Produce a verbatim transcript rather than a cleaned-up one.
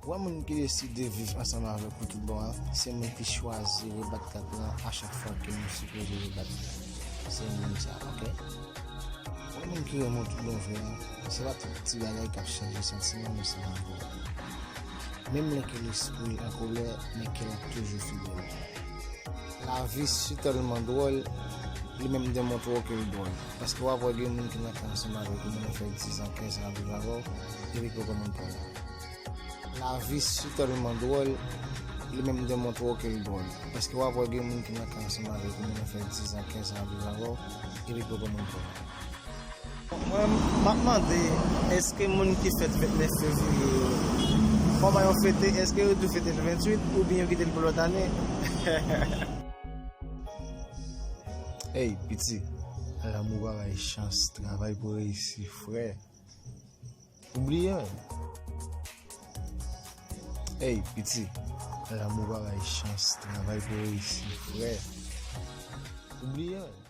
Wè moun ki deside viv ansanm avèk ou tout bon an, se moun ki chwazi rebat kat lan a chak fwa ke nou sipoze rebat li. Se moun sa, oke? Wè moun ki renmen w tout bon vre an, se pa tout ti bagay k ap chanje santiman nou ansanm avè w. Menm lè ke lespri l an kolè, men kè l ap toujou fidèl. Lavi si tèlman dwòl, li menm demontre w ke l dwòl. Paske w ap wè gen moun ki nan kay ansanm avèk ou, moun nan fè diz an, kenz an ap viv avè w, epi poko moun pa w la. Lavi si tèlman dwòl, li menm demontre w ke l dwòl. Paske w ap wè gen moun ki nan kay ansanm avèk ou, moun nan fè diz an, kenz an ap viv avè w, epi poko moun pa w la. Mwen, m ap mande, èske moun ki fèt vennèf fevriye yo, kòman yo fete? Èske yo tou fete l venntuit oubyen yo kite l pou lòt ane? Ey, piti, lanmou pa bay chans, travay pou reyisi, frè. Ou bliye, menm. Ey, piti, lanmou pa bay chans, travay pou reyisi, frè. Ou bliye, menm.